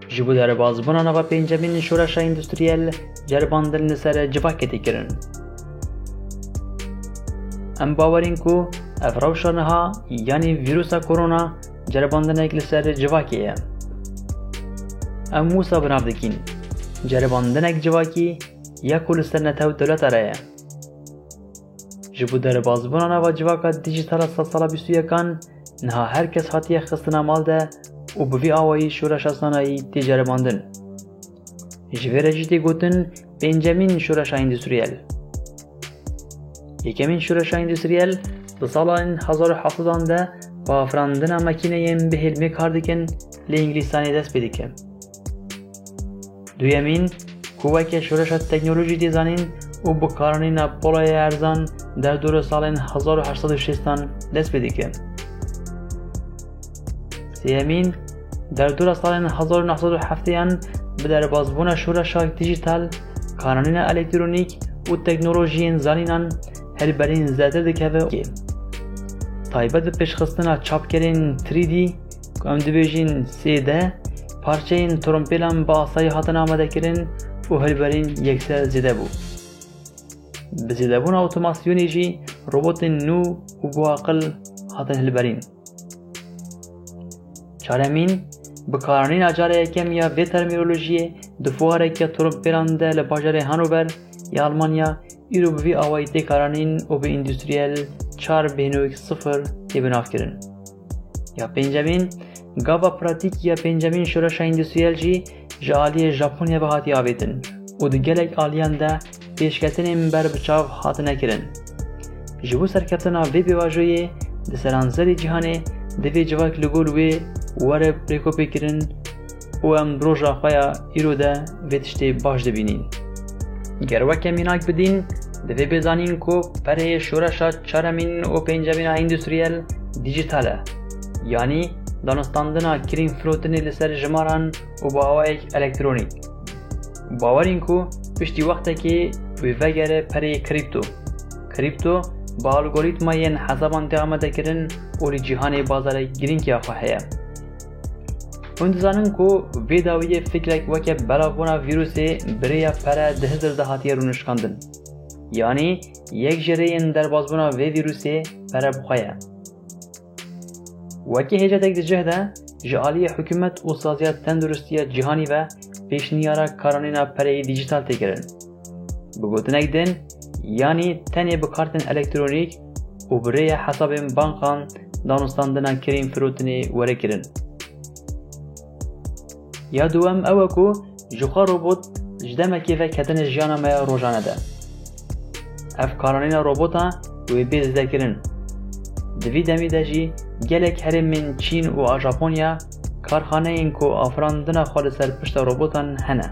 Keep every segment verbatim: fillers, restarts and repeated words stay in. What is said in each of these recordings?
Ji bo derbazbûna nava pêncemîn şoreşa îndustriyel ceribandin li ser civakê tê kirin. Em bawerîn ku ev rewşa niha, yanî vîrusa korona, ceribandinek li ser civakê ye. Em wisa bi nav dikîn, ceribandinek civakî ya ku li ser netew dewleta re ye. Ji bo derbazbûna nava civaka dîjîtal a sedsala bîst û yekan, niha her kes hatiye xistina mal de û bi vî awayî şoreşa sanayî tê ceribandin. Ji vê re jî tê gotin pêncemîn şoreşa îndustriyel. Yekemîn şoreşa îndustriyel di salan hezar û heft sedan de bi afirandina makîneyên bi hêlmê kar dikin, li Îngilîstanê dest pê dike. Duyemîn, ku weke şoreşa teknolojî tê zanîn û bi karanîna polayê erzan derdora salên hezar û heşt sed û şêstan dest pê dike. Sêyemîn, derdora salên hezar û neh sed û heftêyan bi derbazbûna şoreşa dîjîtal, karanîna elektronîk û teknolojiyên zanînan hilberîn zêdetir dikeve. Taybet bi pêşxistina çapkerên three D, ku em dibêjin sê D, parçeyên trompêlan bi asayî hatin amadekirin û hilberîn yekser zêde bû. Bi zêdebûna otomasyonê jî robotên nû û bi aqil hatin hilberîn. Çaremîn, bi karanîna cara yekem ya vê termînolojiyê di fuareke trompêlan de li bajarê Hanover ya Almanya îro bi vî awayî tê karanîn û bi Îndûstriyel çar bîst û yek sifir tê binavkirin. Ya pêncemîn, gava pratîk ya pêncemîn şoreşa îndûstriyel jî ji aliyê Japonyayê ve hatiye avêtin û di gelek aliyan de pêşketinên ber bi çav hatine kirin. Ji bo serkeftina vê pêvajoyê di seranserê cîhanê divê civak li gor wê were rêkopêkirin û em roja xwe ya îro de vê tiştê baş dibînîn. Ger weke mînak bidîn, divê bê zanîn ku pereyê şoreşa çaremîn û pêncemîn a îndûstriyel dîjîtal e, yanî danûstandina kirîn firotinê li ser jimaran û bi awayek elektronîk. Bawerîn ku piştî wextekê wê vegere pereyê krîpto. Krîpto bi algorîtmayên hesaban tê amadekirin û li cîhanê bazarek girîng ya xwe heye. Hûn dizanin ku vê dawiyê fikrek weke belavbûna vîrusê bi rêya pere di hizir de hatiye rûnişkandin. Yanî yek ji rêyên derbazbûna vê vîrusê pere bi xwe ye. Wekî hêcetek di cih de ji aliyê hikûmet û saziya tenduristiya cîhanî ve pêşniyara karanîna pereyê dîjîtal tê kirin. Bi gotinek din, yanî tenê bi kartên elektronîk û bi rêya hesabên bankan danûstandina kirîn firotinê were kirin. Ya duwem ew e ku jixwe robot ji demekê ve ketine jiyana me ya rojane de. Ev karanîna robota wê bê zêdekirin. Di vî demî de jî gelek herêmên Çîn û a Japonya karxaneyên ku afirandina xwe li ser pişta robotan hene.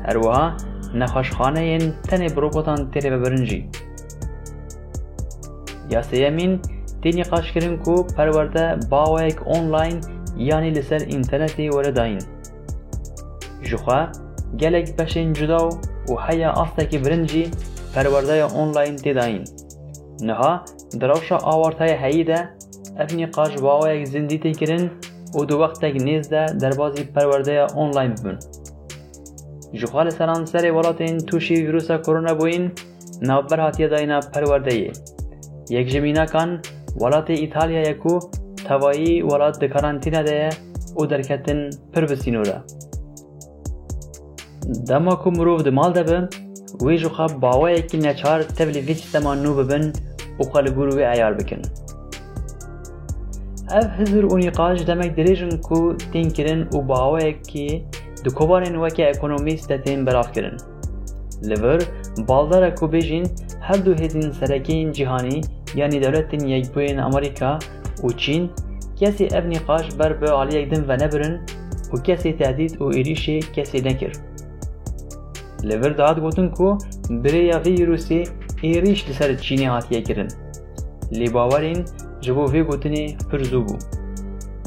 Her wiha nexweşxaneyên tenê bi robotan tê lêvebirin jî. Ya sêyemîn, tê nîqaşkirin ku perwerde bi awayek online, yanî li ser înternetê were dayîn. Jixwe gelek beşên cuda û heya astekî bilind jî perwerdeya online tê dayîn. Niha di rewşa awartaya heyî de ev nîqaş bi awayek zindî tê kirin û di wextek nêz de derbazî perwerdeya online bibin. Jixwe li seranserê welatên tûşî vîrusa korona bûyîn navber hatiye dayîna perwerdeyê. Yek ji mînakan welatê Îtalya ye ku tevayî welat di karantîna de ye û derketin pir bi sînor e. Dema ku mirov di mal de be, wê jixwe bi awayekî neçar tevlî vê sîstema nû bibin û xwe li gor wê eyar bikin. Ev hizir û nîqaş demek dirêj in ku tên kirin û bi awayekî di kovarên weke ekonomîst de tên belavkirin. Li vir baldar e ku bêjîn her du hêzên serekî yên cîhanî, yanî Dewletên Yekbûyên Amerîka û Çîn, kesê ev nîqaş ber bi aliyek din venebirin û kesê tehdît û êrîşê kesê nekir. Li vir dihat gotin ku bi rêya vê vîrusê êrîş li ser Çînê hatiye kirin. Lê bawerîn ji bo vê gotinê pir zû bû.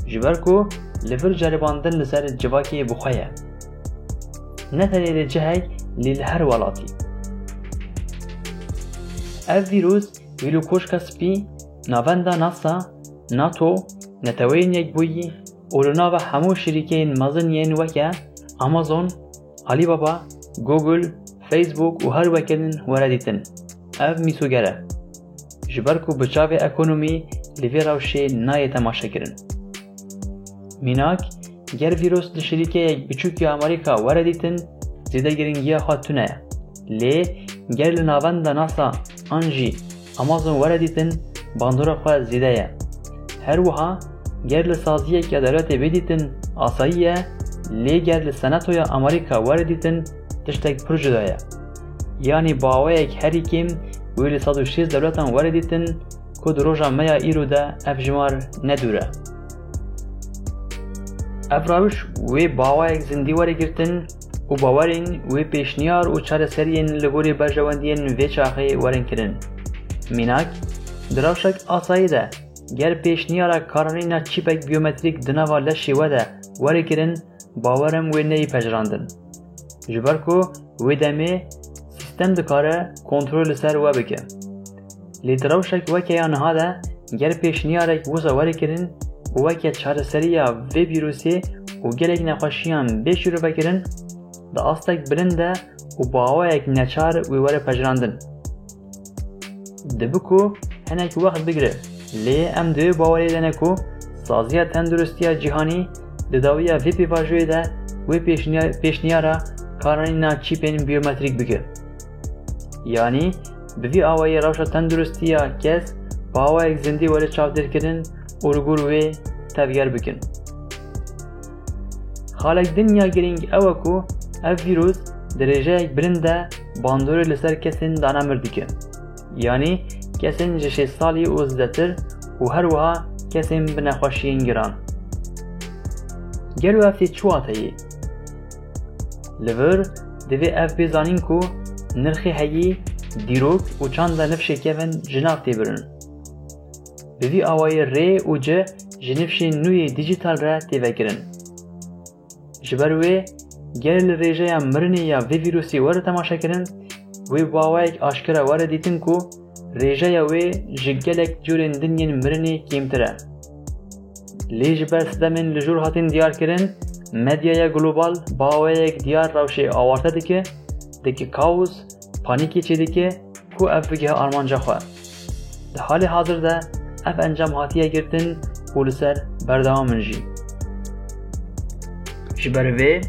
Ji ber ku li vir ceribandin li ser civakê bi xwe ye. Ne tenê li cihek, lê li her welatî. Ev vîrus wî li Koşka Spî, Navenda NASA, NATO, Neteweyên Yekbûyî, û li nava hemû şirîkeyên mezin yên weke Amazon, Alibaba, Google, Facebook û her weke din were dîtin. Ev mîsoger e. Ji ber ku bi çavê ekonomî li vê rewşê nayê temaşekirin. Mînak, ger vîrus li şirîkeyek biçûk ya Amerîka were dîtin, zêde giringiya xwe tune ye. Lê ger li navenda NASA an jî Amazon were dîtin, bandora xwe zêde ye. Her wiha ger li saziyek ya dewletê bê dîtin asayî ye, lê ger li senatoya Amerîka were dîtin tiştek pir cuda ye. Yanî bi awayek herî kêm wê li sed û şêst dewletan were dîtin ku di roja me ya îro de ev jimar ne dûr e. Ev rewş wê bi awayek zindî were girtin û bawerên wê pêşniyar û çareseriyên li gorî berjewendiyên vê çaxê werin kirin. Mînak, di rewşek asayî de ger pêşniyara karanîna çîpek biyometrîk di nava leşê we de were kirin, bawer im wê neyê pejirandin. Ji ber ku wê demê sîstem dikare kontrol li ser we bike. Lê di rewşek weke ya niha de ger pêşniyarek wiza were kirin û weke çareseriya vê vîrusê û gelek nexweşiyan bê şîrove kirin, di astek bilind de û bi awayek neçar wê were pejirandin. Dibe ku hinek wext bigire, lê em di wê bawerê de ne ku saziya tenduristiya cîhanî di dawiya vê pêvajoyê de wê pêşniya-, pêşniyara karanîna çîpên biyometrîk bike. Yanî bi vî awayî rewşa tenduristiya kes bi awayek zindî were çavdêrkirin û li gor wê tevger bikin. Xalek din ya girîng ew e ku ev vîrus di rêjeyek bilind de bandorê li ser kesên danemir dike. Yanî kesên ji şêst salî û zêdetir û her wiha kesên bi nexweşiyên giran. Gelo ev tê çi wateyê? Li vir divê ev bê zanîn ku nirxê heyî, dîrok û çanda nifşê kevin ji nav tê birin. Bi vî awayî rê û ci ji nifşên nû yê dîjîtal re tê vekirin. Ji ber wê, ger li rêjeya mirinê ya vê vîrusê were temaşekirin, wê bi awayek aşkera were dîtin ku rêjeya wê ji gelek curên din yên mirinê kêmtir e. Lê ji ber sedemên li jor hatin diyarkirin, medyaya global bi awayek diyar rewşê awarte dike, dike kaos, panîkê çêdike ku ev bigihe armanca xwe. Di halê hazir de ev encam hatiye girtin û li ser berdewam in jî. Ji ber vê,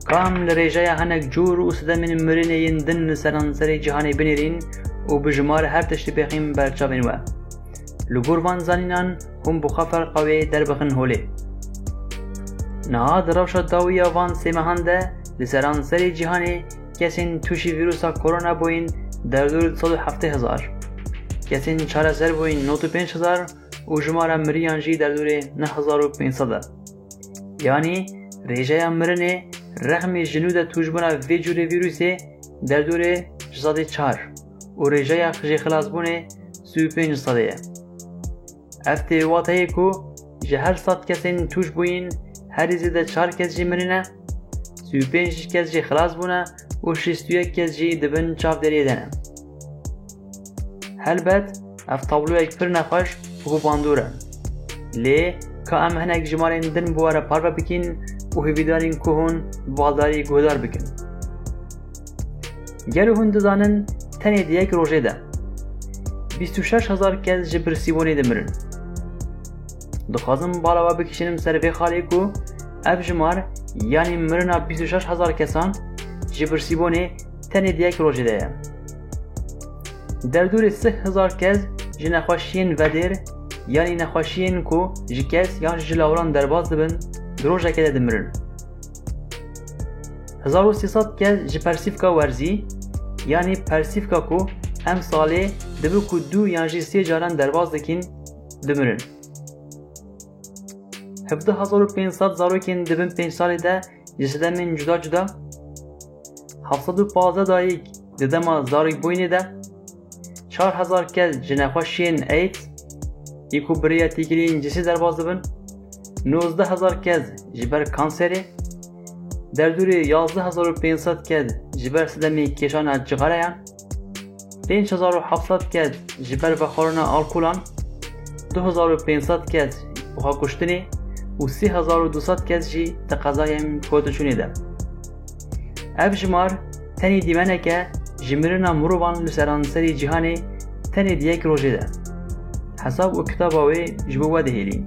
ka em li rêjeya hinek cûr û sedemên mirinê yên din li seranserê cîhanê binêrîn û bi jimar her tiştî bêxîn ber çavên we. Li gor van zanînan hûn bi xwe ferqa wê derbixin holê. Niha di rewşa dawî ya van sê mehan de li seranserê cîhanê kesên tûşî vîrusa korona bûyîn derdor di sed û heftê hezar, kesên çareser bûyîn nod û pênc hezar û jimara miriyan jî derdorê neh hezar û pênc sed e. Yanî rêjeya mirinê rexmê ji nû de tûşbûna vê cûrê vîrusê derdorê ji sedê çar û rêjeya jêxilasbûnê sî û pênc sedê ye. Ev tê wateyê ku ji her sed kesên tûş bûyîn herî zêde çar kes jî mirine, sî û pênc kes jî xilas bûne û şêst û yek kes jî di bin çavdêriyê de ne. Helbet ev tabloyek pir nexweş û bi bandor e. Lê ka em hinek jimarên din bi we re parve bikîn û hêvîdarîn ku hûn bi baldarî guhdar bikin. Gelo hûn dizanin tenê di yek rojê de bîst û şeş hezar kes ji birsîbûnê dimirin? Dixwazim bala we bikişînim ser vê xalê ku ev jimar, yanî mirina bîst û şeş hezar kesan ji birsîbûnê tenê di yek rojê de ye. Derdorê sih hezar kes ji nexweşiyên vedêr, yanî nexweşiyên ku ji kes yan ji lawiran derbas dibin, di rojekê de dimirin. Hezar û sê sed kes ji persîfka werzî, yanî persîfka ku em salê dibe ku du yan jî sê caran derbas dikin, dimirin. Hevdeh hezar û pênc sed zarokên di bin pênc salê de ji sedemên cuda cuda, heft sed û pazdeh dayik di dema zarokbûyînê de, çar hezar kes ji nexweşiyên AIDS, yê ku bi rêya têkiliyên cinsî derbas dibin, nozdeh hezar kes ji ber kanserê, derdorê yazdeh hezar û pênc sed kes ji ber sedemê kêşana cixareyan, pênc hezar û heft sed kes ji ber vexwarina alkolan, du hezar û pênc sed kes bi xwekuştinê û sê hezar û du sed kes jî di qezayên gotiçûnê de. Ev jimar tenê dîmeneke ji mirina mirovan li seranserî cîhanê tenê di yek rojê de. Hesab û kitaba wê ji bo we dihêlî.